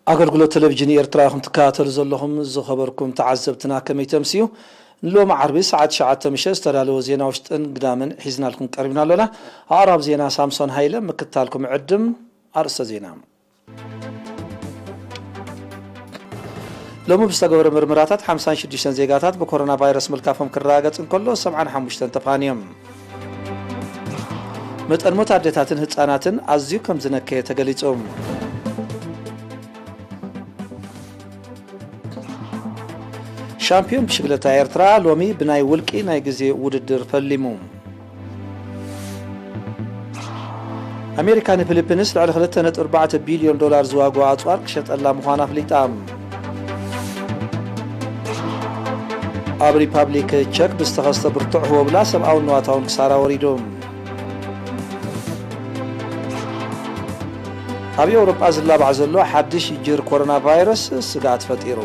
ኣገልግሎት ቴሌቪዥን ኤርትራ ኢኹም ትከታተሉ ዘለኹም። ዝኸበርኩም ተዓዘብትና፣ ከመይ ተምስዩ? ንሎሚ ዓርቢ ሰዓት ትሽዓተ ምሸት ዝተዳለወ ዜና ውሽጥን ግዳምን ሒዝናልኩም ቀሪብና ኣሎና። ኣቕራብ ዜና ሳምሶን ሃይለ፣ ምክትታልኩም ዕድም። ኣርእስተ ዜና። ሎሚ ብዝተገበረ ምርመራታት ሓምሳን ሽዱሽተን ዜጋታት ብኮሮና ቫይረስ ምልካፎም ክረጋገጽ እንከሎ፣ ሰብዓን ሓሙሽተን ተፋንዮም። መጠን ሞት ኣዴታትን ህጻናትን ኣዝዩ ከም ዝነከየ ተገሊጹ። ሻምፒዮን ብሽግለታ ኤርትራ ሎሚ ብናይ ውልቂ ናይ ግዜ ውድድር ፈሊሙ። ኣሜሪካ ንፊሊፒንስ ልዕሊ ክልተ ነጥቢ ኣርባዕተ ቢልዮን ዶላር ዝዋግኦ ኣጽዋር ክሸጠላ ምዃና ኣፍሊጣ። ኣብ ሪፓብሊክ ቸክ ብዝተኸስተ ብርቱዕ ህቦብላ ሰብኣውን ንዋታውን ክሳራ ወሪዱ። ኣብ ኤውሮጳ ዝላባዕ ዘሎ ሓድሽ ጅር ኮሮና ቫይረስ ስግኣት ፈጢሩ።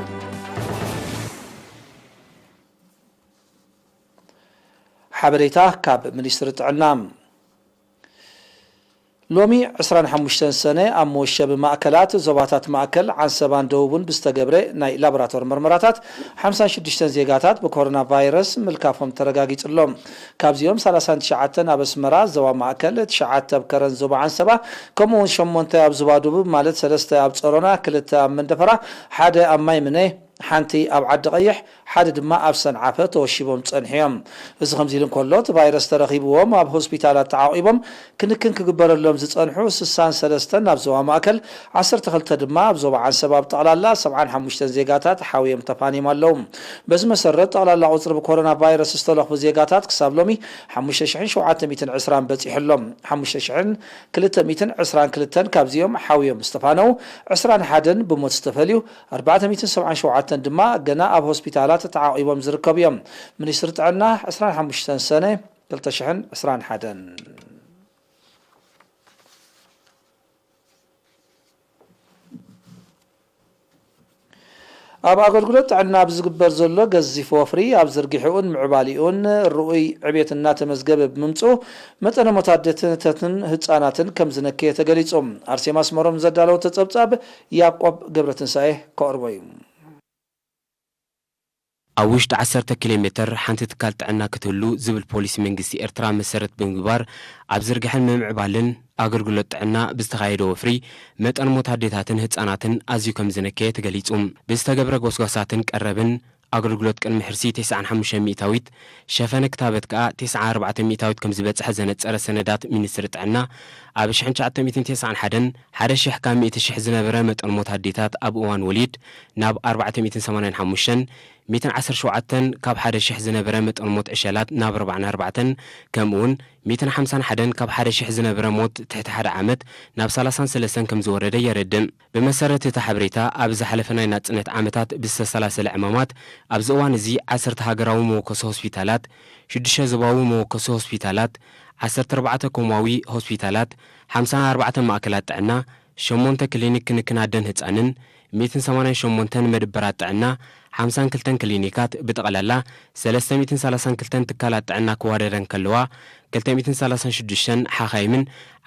ሓበሬታ ካብ ሚኒስትሪ ጥዕና። ሎሚ ዕስራን ሓሙሽተን ሰነ ኣብ መወሸቢ ማእከላት ዞባታት ማእከል፣ ዓንሰባን ደቡብን ብዝተገብረ ናይ ላቦራቶሪ መርመራታት፣ ሓምሳን ሽዱሽተን ዜጋታት ብኮሮና ቫይረስ ምልካፎም ተረጋጊጹ ኣሎ። ካብዚኦም ሰላሳን ትሽዓተን ኣብ ኣስመራ ዞባ ማእከል፣ ትሽዓተ ኣብ ከረን ዞባ ዓንሰባ፣ ከምኡ እውን ሸሞንተ ኣብ ዞባ ደቡብ፣ ማለት ሰለስተ ኣብ ጸሮና፣ ክልተ ኣብ መንደፈራ፣ ሓደ ኣብ ማይምነ፣ ሓንቲ ኣብ ዓዲ ቀይሕ፣ ሓደ ድማ ኣብ ሰንዓፈ ተወሺቦም ጸንሑ እዮም። እዚ ከምዚ ኢሉ እንከሎ፣ እቲ ቫይረስ ተረኺብዎም ኣብ ሆስፒታላት ተዓቒቦም ክንክን ክግበረሎም ዝጸንሑ ስሳን ሰለስተን ኣብ ዞባ ማእከል፣ ዓሰርተ ክልተ ድማ ኣብ ዞባ ዓንሰባ፣ ብጠቕላላ ሰብዓን ሓሙሽተን ዜጋታት ሓውዮም ተፋንዮም ኣለዉ። በዚ መሰረት፣ ጠቕላላ ቁጽሪ ብኮሮና ቫይረስ ዝተለኽፉ ዜጋታት ክሳብ ሎሚ ሓሙሽተ ሽሕን ሸውዓተ ሚእትን ዕስራን በጺሑ ኣሎ። ሓሙሽተ ሽሕን ክልተ ሚእትን ዕስራን ክልተን ካብዚኦም ሓውዮም ዝተፋነዉ፣ ዕስራን ሓደን ብሞት ዝተፈልዩ፣ ኣርባዕተ ሚእትን ሰብዓን ሸውዓተን ድማ ገና ኣብ ሆስፒታላት ተዓቒቦም ዝርከቡ እዮም። ሚኒስትሪ ጥዕና፣ ዕስራን ሓሙሽተን ሰነ ክልተ ሽሕን ዕስራን ሓደን። ኣብ ኣገልግሎት ጥዕና ኣብ ዝግበር ዘሎ ገዚፍ ወፍሪ፣ ኣብ ዝርግሕኡን ምዕባሊኡን ርኡይ ዕቤት እናተመዝገበ ብምምፅኡ፣ መጠነ ሞት ኣዴታትን ህፃናትን ከም ዝነከየ ተገሊፁ። ኣርሴማ ኣስመሮም ዘዳለወቶ ፀብፃብ፣ ያዕቆብ ገብረትንሳኤ ከቕርቦ እዩ። ኣብ ውሽጢ ዓሰርተ ኪሎ ሜተር ሓንቲ ትካል ጥዕና ክትህሉ ዝብል ፖሊሲ መንግስቲ ኤርትራ መሰረት ብምግባር፣ ኣብ ዝርግሐን ምምዕባልን ኣገልግሎት ጥዕና ብዝተኻየደ ወፍሪ፣ መጠን ሞት ኣዴታትን ህጻናትን ኣዝዩ ከም ዝነከየ ተገሊጹ። ብዝተገብረ ጎስጓሳትን ቀረብን ኣገልግሎት፣ ቅድሚ ሕርሲ ተስዓን ሓሙሽተን ሚእታዊት፣ ሸፈነ ክታበት ከኣ ተስዓን ኣርባዕተን ሚእታዊት ከም ዝበጽሐ ዘነጸረ ሰነዳት ሚኒስትሪ ጥዕና፣ ኣብ ሽሕን ትሽዓተ ሚእትን ተስዓን ሓደን ሓደ ሽሕ ካብ ሚእቲ ሽሕ ዝነበረ መጠን ሞት ኣዴታት ኣብ እዋን ወሊድ ናብ ኣርባዕተ ሚእትን ሰማንያን ሓሙሽተን፣ ሚእትን ዓሰርተ ሸውዓተን ካብ ሓደ ሽሕ ዝነበረ መጠን ሞት ዕሸላት ናብ ኣርባዓን ኣርባዕተን፣ ከምኡውን ሚእትን ሓምሳን ሓደን ካብ ሓደ ሽሕ ዝነበረ ሞት ትሕቲ ሓደ ዓመት ናብ ሰላሳን ሰለስተን ከም ዝወረደ የረድእ። ብመሰረት እቲ ሓበሬታ፣ ኣብ ዝሓለፈ ናይ ናጽነት ዓመታት ብዝተሰላሰለ ዕማማት፣ ኣብዚ እዋን እዚ ዓሰርተ ሃገራዊ መወከሲ ሆስፒታላት፣ ሽዱሽተ ዞባዊ መወከሲ ሆስፒታላት፣ ዓሰርተ ኣርባዕተ ኮማዊ ሆስፒታላት፣ ሓምሳን ኣርባዕተን ማእከላት ጥዕና፣ ሸሞንተ ክሊኒክ ክንክን ኣደን ህጻንን፣ ሚእትን ሰማንያን ሸሞንተን መደበራት ጥዕና፣ ሓምሳን ክልተን ክሊኒካት፣ ብጠቕላላ ሰለስተ ሚእትን ሰላሳን ክልተን ትካላት ጥዕና ክወዳደራ እንከለዋ፣ ክልተ ሚእትን ሰላሳን ሽዱሽተን ሓኻይምን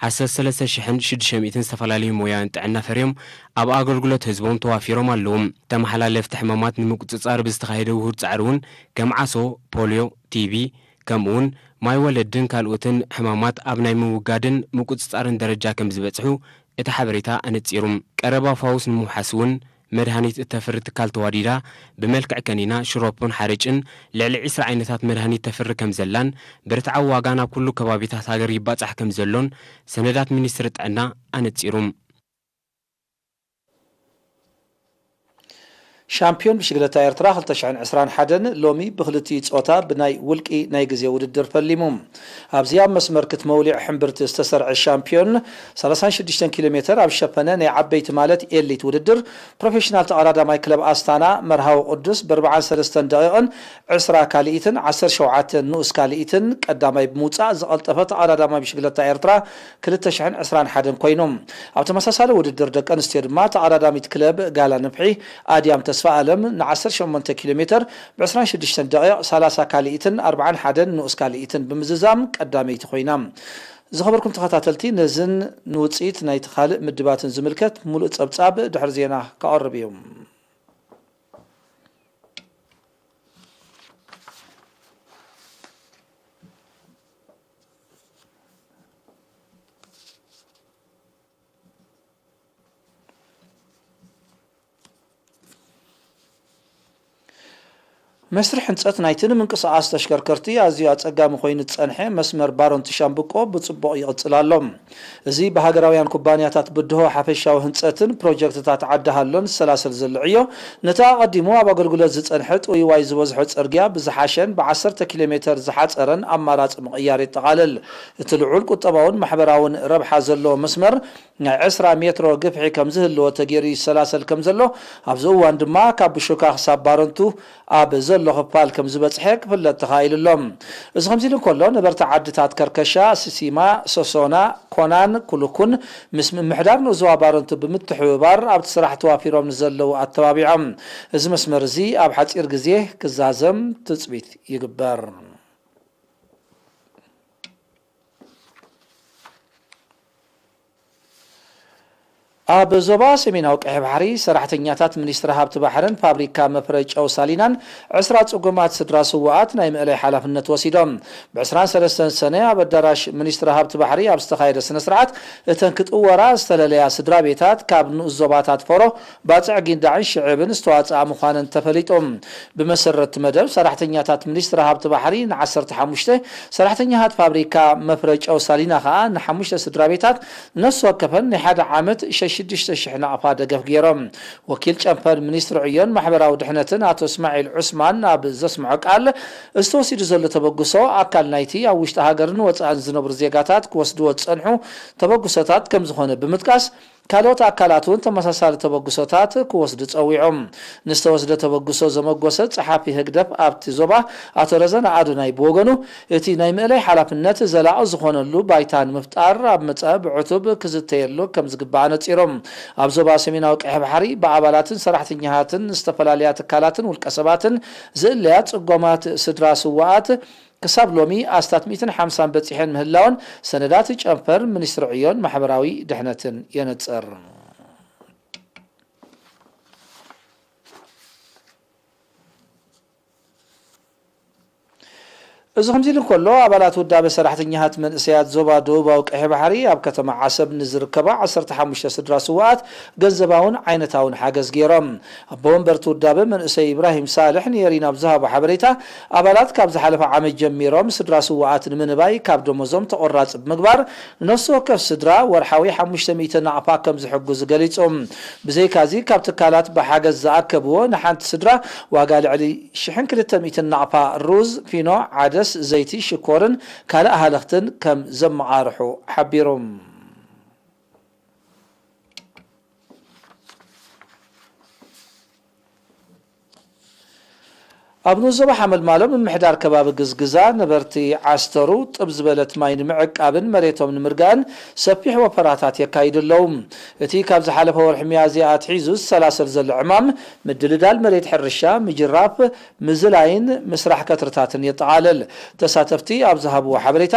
ዓሰርተ ሰለስተ ሽሕን ሽዱሽተ ሚእትን ዝተፈላለዩ ሞያውያን ጥዕና ፈርዮም ኣብ ኣገልግሎት ህዝቦም ተዋፊሮም ኣለዉ። ተመሓላለፍቲ ሕማማት ንምቁጽጻር ብዝተኻየደ ውሁድ ጻዕሪ እውን፣ ከም ዓሶ፣ ፖልዮ፣ ቲቢ፣ ከምኡውን ማይ ወለድን ካልኦትን ሕማማት ኣብ ናይ ምውጋድን ምቁጽጻርን ደረጃ ከም ዝበጽሑ እቲ ሓበሬታ ኣነጺሩ። ቀረባ ፋውስ ንምውሓስ እውን፣ መድሃኒት እተፍሪ ትካል ተዋዲዳ፣ ብመልክዕ ከኒና፣ ሽሮፕን ሓርጭን ልዕሊ ዕስራ ዓይነታት መድሃኒት ተፍሪ ከም ዘላን፣ ብርትዓዊ ዋጋ ናብ ኩሉ ከባቢታት ሃገር ይባጻሕ ከም ዘሎን ሰነዳት ሚኒስትሪ ጥዕና ኣነጺሩ። ሻምፒዮን ብሽግለታ ኤርትራ ክልተ ሽሕን ዕስራን ሓደን ሎሚ ብክልቲኡ ጾታ ብናይ ውልቂ ናይ ግዜ ውድድር ፈሊሙ። ኣብዚ ኣብ መስመር ክትመውሊዕ ሕምብርቲ ዝተሰርዐ ሻምፒዮን ሰላሳን ሽዱሽተን ኪሎ ሜተር ኣብ ሸፈነ ናይ ዓበይቲ ማለት ኤሊት ውድድር፣ ፕሮፌሽናል ተቐዳዳማይ ክለብ ኣስታና መርሃዊ ቅዱስ ብኣርብዓን ሰለስተን ደቂቕን ዕስራ ካልኢትን ዓሰርተ ሸውዓተ ንኡስ ካልኢትን ቀዳማይ ብምውጻእ፣ ዝቐልጠፈ ተቐዳዳማይ ብሽግለታ ኤርትራ ክልተ ሽሕን ዕስራን ሓደን ኮይኑ። ኣብ ተመሳሳሊ ውድድር ደቂ ኣንስትዮ ድማ፣ ተቐዳዳሚት ክለብ ጋላ ንፍሒ ኣድያም ተስፋ ኣለም ን ዓሰርተ ሸሞንተ ኪሎ ሜተር ብ ዕስራን ሽዱሽተን ደቂቕ ሰላሳ ካልኢትን ኣርብዓን ሓደን ንኡስ ካልኢትን ብምዝዛም ቀዳመይቲ ኮይና። ዝኸበርኩም ተኸታተልቲ፣ ነዝን ንውጽኢት ናይቲ ካልእ ምድባትን ዝምልከት ሙሉእ ጸብጻብ ድሕሪ ዜና ክቐርብ እዩ። መስርሕ ህንጸት ናይቲ ንምንቅስቓስ ተሽከርከርቲ ኣዝዩ ኣጸጋሚ ኮይኑ ዝጸንሐ መስመር ባረንቱ ሻምብቆ ብጽቡቕ ይቕጽል ኣሎ። እዚ ብሃገራውያን ኩባንያታት ብድሆ ሓፈሻዊ ህንጸትን ፕሮጀክትታት ዓዲ ሃሎን ዝሰላሰል ዘሎ ዕዮ፣ ነቲ ኣቐዲሙ ኣብ ኣገልግሎት ዝጸንሐ ጥውይዋይ ዝበዝሖ ጽርግያ ብዝሓሸን ብዓሰርተ ኪሎ ሜተር ዝሓጸረን ኣማራጺ ምቕያር የጠቓልል። እቲ ልዑል ቁጠባውን ማሕበራውን ረብሓ ዘለዎ መስመር፣ ናይ ዕስራ ሜትሮ ግፍሒ ከም ዝህልዎ ተገይሩ ይሰላሰል ከም ዘሎ፣ ኣብዚ እዋን ድማ ካብ ብሹካ ክሳብ ባረንቱ ኣብ ዘሎ ክፋል ከም ዝበጽሐ ክፍለጥ ተኻኢሉ ኣሎ። እዚ ከምዚ ኢሉ እንከሎ፣ ነበርቲ ዓድታት ከርከሻ፣ ሲሲማ፣ ሶሶና፣ ኮናን ኩልኩን ምስ ምምሕዳር ንኡስ ዞባ ባረንቱ ብምትሕብባር ኣብቲ ስራሕ ተዋፊሮም ንዘለዉ ኣተባቢዖም። እዚ መስመር እዚ ኣብ ሓጺር ግዜ ክዛዘም ትጽቢት ይግበር። ኣብ ዞባ ሰሜናዊ ቀይሕ ባሕሪ፣ ሰራሕተኛታት ሚኒስትሪ ሃብቲ ባሕርን ፋብሪካ መፍረ ጨው ሳሊናን ዕስራ ጽጉማት ስድራ ስውኣት ናይ ምእላይ ሓላፍነት ወሲዶም። ብ23 ሰነ ኣብ ኣዳራሽ ሚኒስትሪ ሃብቲ ባሕሪ ኣብ ዝተኻየደ ስነ ስርዓት፣ እተን ክጥወራ ዝተለለያ ስድራ ቤታት ካብ ንኡስ ዞባታት ፈሮ፣ ባጽዕ ጊንዳዕን ሽዕብን ዝተዋጽኣ ምዃነን ተፈሊጡ። ብመሰረት መደብ፣ ሰራሕተኛታት ሚኒስትሪ ሃብቲ ባሕሪ ን15፣ ሰራሕተኛታት ፋብሪካ መፍረ ጨው ሳሊና ከኣ ንሓሙሽተ ስድራ ቤታት ነፍሲ ወከፈን ናይ ሓደ ዓመት ሸሽዱሽተ ሽሕ ናቕፋ ደገፍ ገይሮም። ወኪል ጨንፈር ሚኒስትሪ ዕዮን ማሕበራዊ ድሕነትን ኣቶ እስማዒል ዑስማን ኣብ ዘስምዖ ቃል፣ እዚ ተወሲዱ ዘሎ ተበግሶ ኣካል ናይቲ ኣብ ውሽጢ ሃገርን ወጻእን ዝነብሩ ዜጋታት ክወስድዎ ዝጸንሑ ተበግሶታት ከም ዝኾነ ብምጥቃስ፣ ካልኦት ኣካላት እውን ተመሳሳሊ ተበግሶታት ክወስዱ ጸዊዖም። ንዝተወስደ ተበግሶ ዘመጎሰ ጸሓፊ ህግደፍ ኣብቲ ዞባ ኣቶ ረዘነ ኣዶናይ ብወገኑ፣ እቲ ናይ ምእላይ ሓላፍነት ዘላቒ ዝኾነሉ ባይታ ንምፍጣር ኣብ መጻኢ ብዕቱብ ክዝተየሉ ከም ዝግባእ ኣነጺሮም። ኣብ ዞባ ሰሜናዊ ቀይሕ ባሕሪ ብኣባላትን ሰራሕተኛታትን ዝተፈላለያ ትካላትን ውልቀ ሰባትን ዝእለያ ጽጎማት ስድራ ስውኣት ክሳብ ሎሚ ኣስታት ሚእትን ሓምሳን በጺሐን ምህላወን ሰነዳት ጨንፈር ሚኒስትሪ ዕዮን ማሕበራዊ ድሕነትን የነጽር። እዚ ከምዚ ኢሉ እንከሎ፣ ኣባላት ውዳበ ሰራሕተኛታት መንእሰያት ዞባ ደቡባዊ ቀይሕ ባሕሪ ኣብ ከተማ ዓሰብ ንዝርከባ ዓሰርተ ሓሙሽተ ስድራ ስውኣት ገንዘባውን ዓይነታውን ሓገዝ ገይሮም። ኣቦ ወንበርቲ ውዳበ መንእሰይ ኢብራሂም ሳልሕ ንኤሪና ኣብ ዝሃቦ ሓበሬታ፣ ኣባላት ካብ ዝሓለፈ ዓመት ጀሚሮም ስድራ ስውኣት ንምንባይ ካብ ደሞዞም ተቆራፂ ብምግባር፣ ንነፍሲ ወከፍ ስድራ ወርሓዊ ሓሙሽተ ሚእቲ ናቕፋ ከም ዝሕግዙ ገሊጹ። ብዘይካዚ፣ ካብ ትካላት ብሓገዝ ዝኣከብዎ ንሓንቲ ስድራ ዋጋ ልዕሊ ሽሕን ክልተ ሚእትን ናቕፋ ሩዝ፣ ፊኖ፣ ዓደስ፣ ዘይቲ፣ ሽኮርን ካልእ ሃለኽትን ከም ዘመቓርሑ ሓቢሩ። ኣብ ንኡስ ዞባ ሓመልማሎ ምምሕዳር ከባቢ ግዝግዛ ነበርቲ ዓስተሩ ጥብ ዝበለት ማይ ንምዕቃብን መሬቶም ንምርጋእን ሰፊሕ ወፈራታት የካይዱ ኣለዉ። እቲ ካብ ዝሓለፈ ወርሒ ሚያዝያ ኣትሒዙ ዝሰላሰል ዘሎ ዕማም ምድልዳል መሬት ሕርሻ፣ ምጅራፍ፣ ምዝላይን ምስራሕ ከትርታትን የጠቓልል። ተሳተፍቲ ኣብ ዝሃብዎ ሓበሬታ፣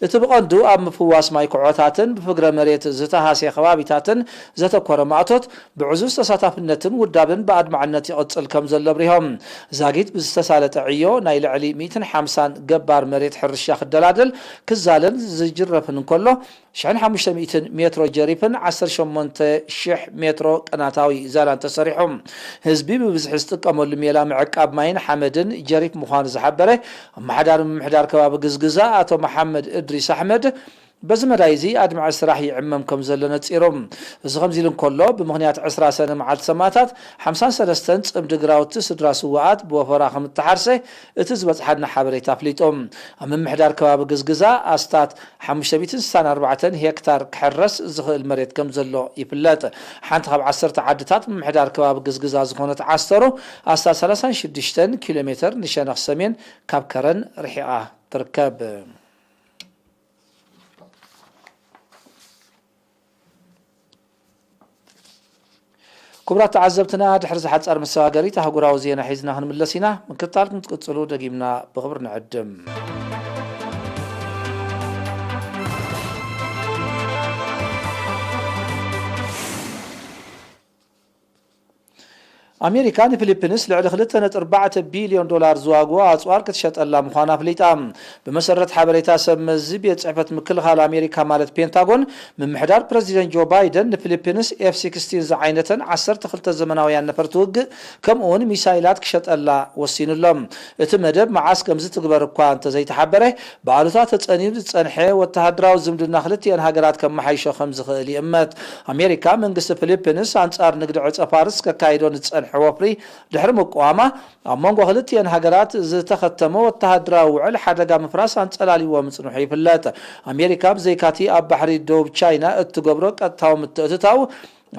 እቲ ብቐንዱ ኣብ ምፍዋስ ማይ ኩዖታትን ብፍግረ መሬት ዝተሃስየ ከባቢታትን ዘተኮረ ማእቶት፣ ብዕዙዝ ተሳታፍነትን ውዳብን ብኣድማዕነት ይቕጽል ከም ዘሎ ኣብሪሆም። ዛጊት ብዝተሳለጠ ዕዮ ናይ ልዕሊ ሚእትን ሓምሳን ገባር መሬት ሕርሻ ክደላደል፣ ክዛለን ዝጅረፍን እንከሎ፣ ሽሕን ሓሙሽተ ሚእትን ሜትሮ ጀሪፍን ዓሰርተ ሸሞንተ ሽሕ ሜትሮ ቀናታዊ ዛላን ተሰሪሑ። ህዝቢ ብብዝሒ ዝጥቀመሉ ሜላ ምዕቃብ ማይን ሓመድን ጀሪፍ ምዃኑ ዝሓበረ ኣመሓዳሪ ምምሕዳር ከባቢ ግዝግዛ ኣቶ መሓመድ እድሪስ ኣሕመድ፣ በዚ መዳይ እዚ ኣድማዒ ስራሕ ይዕመም ከም ዘሎ ነጺሩ። እዚ ከምዚ ኢሉ እንከሎ፣ ብምኽንያት ዕስራ ሰነ መዓልቲ ሰማእታት፣ ሓምሳን ሰለስተን ጽምዲ ግራውቲ ስድራ ስውኣት ብወፈራ ከም እተሓርሰ እቲ ዝበጽሓና ሓበሬታ ኣፍሊጡ። ኣብ ምምሕዳር ከባቢ ግዝግዛ ኣስታት ሓሙሽተ ሚእትን ስሳን ኣርባዕተን ሄክታር ክሕረስ ዝኽእል መሬት ከም ዘሎ ይፍለጥ። ሓንቲ ካብ ዓሰርተ ዓድታት ምምሕዳር ከባቢ ግዝግዛ ዝኾነት ዓስተሩ፣ ኣስታት ሰላሳን ሽዱሽተን ኪሎ ሜተር ንሸነኽ ሰሜን ካብ ከረን ርሒቓ ትርከብ። ክቡራት ተዓዘብትና፣ ድሕሪ ዝሓጻር መሰጋገሪት ኣህጉራዊ ዜና ሒዝና ክንምለስ ኢና። ምክትታል ክትቅጽሉ ደጊምና ብኽብሪ ንዕድም። ኣሜሪካ ንፊሊፒንስ ልዕሊ ክልተ ነጥቢ ኣርባዕተ ቢልዮን ዶላር ዝዋግኡ ኣጽዋር ክትሸጠላ ምዃና ኣፍሊጣ። ብመሰረት ሓበሬታ ሰብ መዚ ቤት ጽሕፈት ምክልኻል ኣሜሪካ ማለት ፔንታጎን፣ ምምሕዳር ፕረዚደንት ጆ ባይደን ንፊሊፒንስ ኤፍ ሲክስቲን ዝዓይነተን ዓሰርተ ክልተ ዘመናውያን ነፈርቲ ውግእ ከምኡውን ሚሳይላት ክሸጠላ ወሲኑሎም። እቲ መደብ መዓስ ከም ዝትግበር እኳ እንተዘይተሓበረ፣ ብኣሉታ ተጸንዩ ዝጸንሐ ወተሃደራዊ ዝምድና ክልቲኤን ሃገራት ከመሓይሾ ከም ዝኽእል ይእመት። ኣሜሪካ መንግስቲ ፊሊፒንስ ኣንጻር ንግዲ ዕጸ ፋርስ ከካይዶ ንዝጸንሐ ወፍሪ ድሕሪ ምቅዋማ፣ ኣብ መንጎ ክልቲኤን ሃገራት ዝተኸተመ ወተሃደራዊ ውዕል ሓደጋ ምፍራስ ኣንጸላልይዎ ምጽንሑ ይፍለጥ። ኣሜሪካ ብዘይካቲ ኣብ ባሕሪ ደቡብ ቻይና እትገብሮ ቀጥታዊ ምትእትታው፣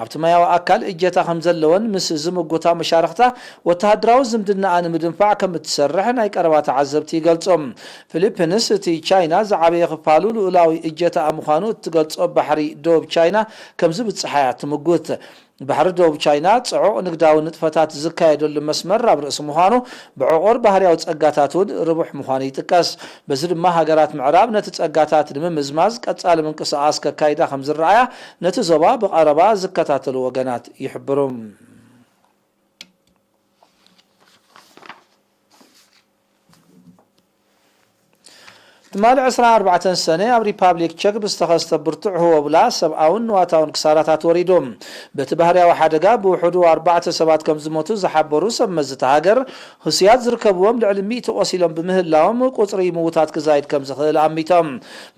ኣብቲ ማያዊ ኣካል እጀታ ከም ዘለወን ምስ ዝምጉታ መሻርኽታ ወተሃደራዊ ዝምድናኣ ንምድንፋዕ ከም እትሰርሕ ናይ ቀረባ ተዓዘብቲ ይገልጹ። ፊሊፒንስ እቲ ቻይና ዝዓበየ ክፋሉ ልኡላዊ እጀታኣ ምዃኑ እትገልጾ ባሕሪ ደቡብ ቻይና ከም ዝብጽሓ እያ ትምጉት። ባሕሪ ደቡብ ቻይና ጽዑቕ ንግዳዊ ንጥፈታት ዝካየደሉ መስመር ኣብ ርእሲ ምዃኑ፣ ብዕቑር ባህርያዊ ጸጋታት እውን ርቡሕ ምዃኑ ይጥቀስ። በዚ ድማ ሃገራት ምዕራብ ነቲ ጸጋታት ንምምዝማዝ ቀጻሊ ምንቅስቓስ ከካይዳ ከም ዝረኣያ ነቲ ዞባ ብቐረባ ዝከታተሉ ወገናት ይሕብሩ። ትማሊ ዕስራን ኣርባዕተን ሰነ ኣብ ሪፓብሊክ ቸክ ብዝተኸስተ ብርቱዕ ህወብላ ሰብኣውን ንዋታውን ክሳራታት ወሪዱ። በቲ ባህርያዊ ሓደጋ ብውሕዱ ኣርባዕተ ሰባት ከም ዝሞቱ ዝሓበሩ ሰብ መዚ እታ ሃገር፣ ህሱያት ዝርከብዎም ልዕሊ ሚእቲ ቆሲሎም ብምህላዎም ቁጽሪ ምዉታት ክዛይድ ከም ዝኽእል ኣሚቶም።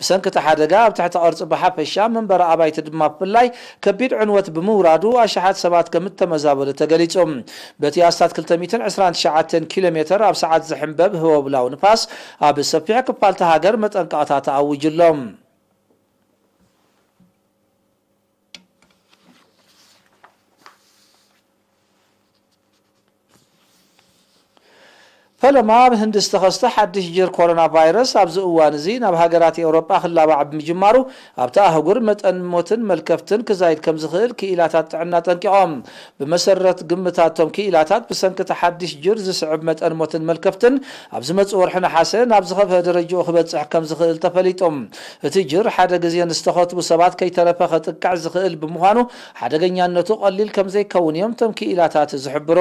ብሰንኪ እቲ ሓደጋ ኣብ ትሕቲ ቅርጺ ብሓፈሻ መንበሪ ኣባይቲ ድማ ብፍላይ ከቢድ ዕንወት ብምውራዱ ኣሽሓት ሰባት ከም እተመዛበሉ ተገሊጹ። በቲ ኣስታት ክልተ ሚእትን ዕስራን ትሽዓተን ኪሎ ሜተር ኣብ ሰዓት ዝሕንበብ ህወብላዊ ንፋስ ኣብ ሰፊሕ ክፋል እታ ሃገር መጠንቀቕታ ተኣዊጁ ኣሎ። ፈለማ ኣብ ህንዲ ዝተኸስተ ሓድሽ ጅር ኮሮና ቫይረስ ኣብዚ እዋን እዚ ናብ ሃገራት ኤውሮጳ ክላባዕ ብምጅማሩ፣ ኣብታ ኣህጉር መጠን ሞትን መልከፍትን ክዛይድ ከም ዝኽእል ክኢላታት ጥዕና ኣጠንቂቖም። ብመሰረት ግምታቶም ክኢላታት፣ ብሰንኪ እቲ ሓድሽ ጅር ዝስዕብ መጠን ሞትን መልከፍትን፣ ኣብ ዝመጽእ ወርሒ ነሓሰ ናብ ዝኸፍአ ደረጃኡ ክበጽሕ ከም ዝኽእል ተፈሊጡ። እቲ ጅር ሓደ ግዜ ንዝተኸትቡ ሰባት ከይተረፈ ከጥቅዕ ዝኽእል ብምዃኑ፣ ሓደገኛነቱ ቀሊል ከም ዘይከውን እዮም እቶም ክኢላታት ዝሕብሩ።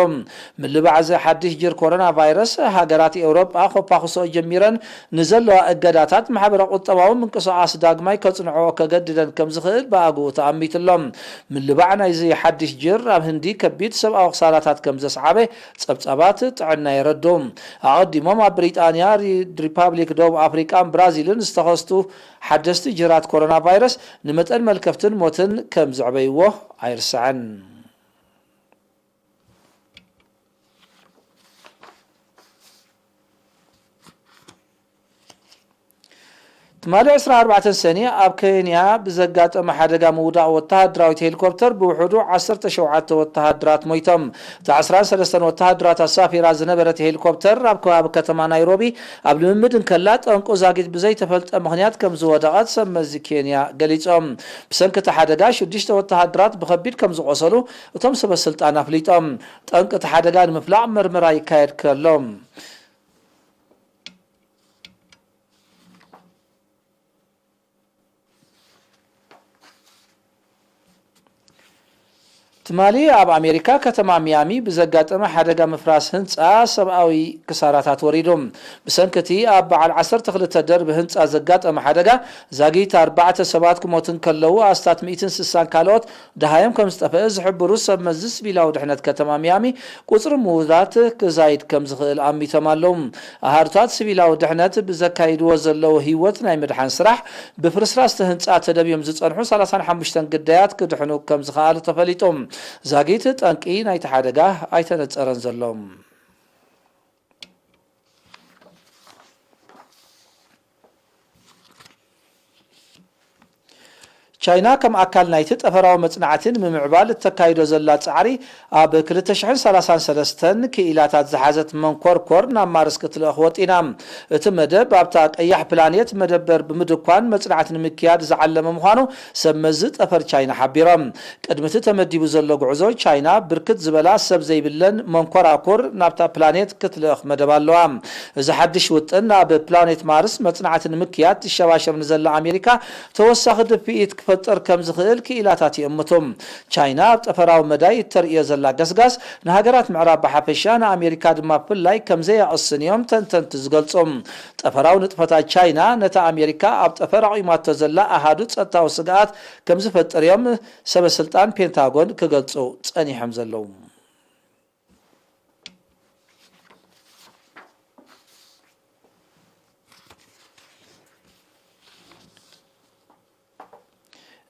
ምልባዕ እዚ ሓድሽ ጅር ኮሮና ቫይረስ፣ ሃገራት ኤውሮጳ ኮፋኹሶ ጀሚረን ንዘለዋ እገዳታት ማሕበረ ቁጠባዊ ምንቅስቓስ ዳግማይ ከጽንዕኦ ከገድደን ከም ዝኽእል ብኣግኡ ተኣሚቱ ኣሎ። ምልባዕ ናይዚ ሓድሽ ጅር ኣብ ህንዲ ከቢድ ሰብኣዊ ክሳራታት ከም ዘስዓበ ጸብጻባት ጥዕና የረድኡ። ኣቐዲሞም ኣብ ብሪጣንያ፣ ሪ-፣ ሪፓብሊክ ደቡብ ኣፍሪቃን ብራዚልን ዝተኸስቱ ሓደስቲ ጅራት ኮሮና ቫይረስ ንመጠን መልከፍትን ሞትን ከም ዘዕበይዎ ኣይርሳዕን። ትማሊ ዕስራን ኣርባዕተን ሰነ ኣብ ኬንያ ብዘጋጠመ ሓደጋ ምውዳቕ ወተሃደራዊት ሄሊኮፕተር ብውሕዱ ዓሰርተ ሸውዓተ ወተሃደራት ሞይቶም። እታ ዕስራን ሰለስተን ወተሃደራት ኣሳፊራ ዝነበረት ሄሊኮፕተር ኣብ ከባቢ ከተማ ናይሮቢ ኣብ ልምምድ እንከላ ጠንቁ ዛጊት ብዘይተፈልጠ ምኽንያት ከም ዝወደቐት ሰብ መዚ ኬንያ ገሊጾም። ብሰንኪ እቲ ሓደጋ ሽዱሽተ ወተሃደራት ብኸቢድ ከም ዝቖሰሉ እቶም ሰበ ስልጣን ኣፍሊጦም። ጠንቂ እቲ ሓደጋ ንምፍላጥ መርመራ ይካየድ ከሎ፣ ትማሊ ኣብ ኣሜሪካ ከተማ ሚያሚ ብዘጋጠመ ሓደጋ ምፍራስ ህንጻ ሰብኣዊ ክሳራታት ወሪዱ። ብሰንኪ እቲ ኣብ በዓል ዓሰርተ ክልተ ደርቢ ህንጻ ዘጋጠመ ሓደጋ ዛጊት ኣርባዕተ ሰባት ክሞቱ እንከለዉ፣ ኣስታት ሚእትን ስሳን ካልኦት ደሃዮም ከም ዝጠፍአ ዝሕብሩ ሰብ መዚ ሲቪላዊ ድሕነት ከተማ ሚያሚ፣ ቁጽሪ ምዉታት ክዛይድ ከም ዝኽእል ኣሚቶም ኣለዉ። ኣሃዱታት ሲቪላዊ ድሕነት ብዘካይድዎ ዘለዉ ህይወት ናይ ምድሓን ስራሕ፣ ብፍርስራስ እቲ ህንጻ ተደብዮም ዝጸንሑ ሰላሳን ሓሙሽተን ግዳያት ክድሕኑ ከም ዝኸኣሉ ተፈሊጡ። ዛጊት ጠንቂ ናይቲ ሓደጋ ኣይተነጸረን ዘሎ። ቻይና ከም ኣካል ናይቲ ጠፈራዊ መጽናዕቲ ንምምዕባል እተካይዶ ዘላ ጻዕሪ፣ ኣብ ክልተ ሽሕን ሰላሳን ሰለስተን ክኢላታት ዝሓዘት መንኮርኮር ናብ ማርስ ክትልእኽ ወጢና። እቲ መደብ ኣብታ ቀያሕ ፕላኔት መደበር ብምድኳን መጽናዕቲ ንምክያድ ዝዓለመ ምዃኑ ሰብ መዚ ጠፈር ቻይና ሓቢሮም። ቅድሚ እቲ ተመዲቡ ዘሎ ጉዕዞ፣ ቻይና ብርክት ዝበላ ሰብ ዘይብለን መንኮራኩር ናብታ ፕላኔት ክትልእኽ መደብ ኣለዋ። እዚ ሓድሽ ውጥን፣ ኣብ ፕላኔት ማርስ መጽናዕቲ ንምክያድ ትሸባሸብ ንዘላ ኣሜሪካ ተወሳኺ ድፍኢት ክፈጥር ከም ዝኽእል ክኢላታት ይእምቱ። ቻይና ኣብ ጠፈራዊ መዳይ እተርእዮ ዘላ ገስጋስ ንሃገራት ምዕራብ ብሓፈሻ ንኣሜሪካ ድማ ብፍላይ ከም ዘየቕስን እዮም ተንተንቲ ዝገልጹ። ጠፈራዊ ንጥፈታት ቻይና ነታ ኣሜሪካ ኣብ ጠፈር ኣቑማቶ ዘላ ኣሃዱ ጸጥታዊ ስግኣት ከም ዝፈጥር እዮም ሰበ ስልጣን ፔንታጎን ክገልጹ ጸኒሖም ዘለዉ።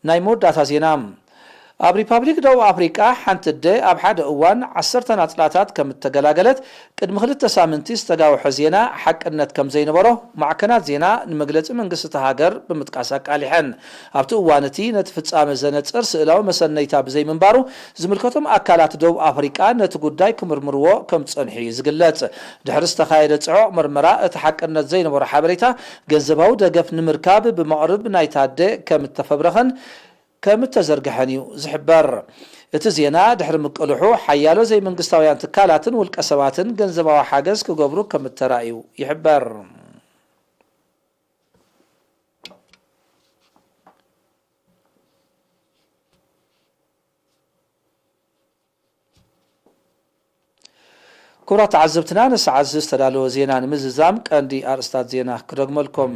ናይ መወዳእታ ዜና። ኣብ ሪፓብሊክ ደቡብ ኣፍሪቃ ሓንቲ ኣደ ኣብ ሓደ እዋን ዓሰርተ ናጽላታት ከም እተገላገለት ቅድሚ ክልተ ሳምንቲ ዝተጋውሐ ዜና ሓቅነት ከም ዘይነበሮ ማዕከናት ዜና ንመግለጺ መንግስቲ እታ ሃገር ብምጥቃስ ኣቃሊሐን። ኣብቲ እዋን እቲ ነቲ ፍጻመ ዘነጽር ስእላዊ መሰነይታ ብዘይምንባሩ ዝምልከቶም ኣካላት ደቡብ ኣፍሪቃ ነቲ ጉዳይ ክምርምርዎ ከም ዝጸንሑ እዩ ዝግለጽ። ድሕሪ ዝተኻየደ ጽዑቕ ምርመራ እቲ ሓቅነት ዘይነበሮ ሓበሬታ ገንዘባዊ ደገፍ ንምርካብ ብመቕርብ ናይታ ኣደ ከም እተፈብረኸን ከም እተዘርግሐን እዩ ዝሕበር። እቲ ዜና ድሕሪ ምቅልሑ ሓያሎ ዘይመንግስታውያን ትካላትን ውልቀ ሰባትን ገንዘባዊ ሓገዝ ክገብሩ ከም እተራእዩ ይሕበር። ክቡራት ተዓዘብትና፣ ንሰዓት እዚ ዝተዳለወ ዜና ንምዝዛም ቀንዲ ኣርእስታት ዜና ክደግመልኩም።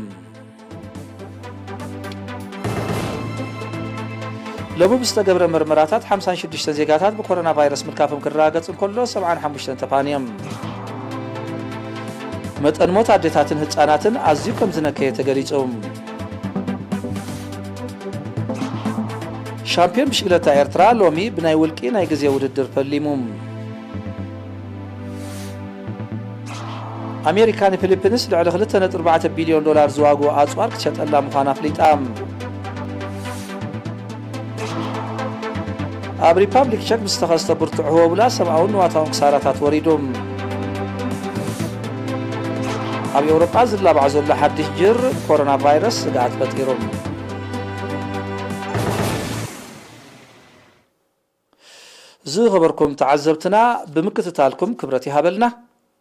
ሎሚ ብዝተገብረ መርመራታት ሓምሳን ሽዱሽተን ዜጋታት ብኮሮና ቫይረስ ምልካፎም ክረጋገጽ እንከሎ፣ ሰብዓን ሓሙሽተን ተፋንዮም። መጠን ሞት ኣዴታትን ህጻናትን ኣዝዩ ከም ዝነከየ ተገሊጹ። ሻምፒዮን ብሽክለታ ኤርትራ ሎሚ ብናይ ውልቂ ናይ ግዜ ውድድር ፈሊሙ። ኣሜሪካ ንፊሊፒንስ ልዕሊ ክልተ ነጥቢ ኣርባዕተ ቢልዮን ዶላር ዝዋግኡ ኣጽዋር ክትሸጠላ ምዃና ኣፍሊጣ። ኣብ ሪፓብሊክ ቸክ ብዝተኸስተ ብርቱዕ ህቦብላ ሰብኣውን ንዋታውን ክሳራታት ወሪዱ። ኣብ ኤውሮጳ ዝላባዕ ዘሎ ሓድሽ ጅር ኮሮና ቫይረስ ስግኣት ፈጢሩ። ዝኸበርኩም ተዓዘብትና፣ ብምክትታልኩም ክብረት ይሃበልና።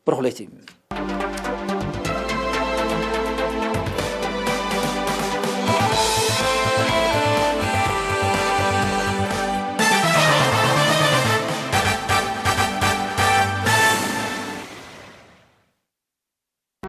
ብሩኽ ለይቲ።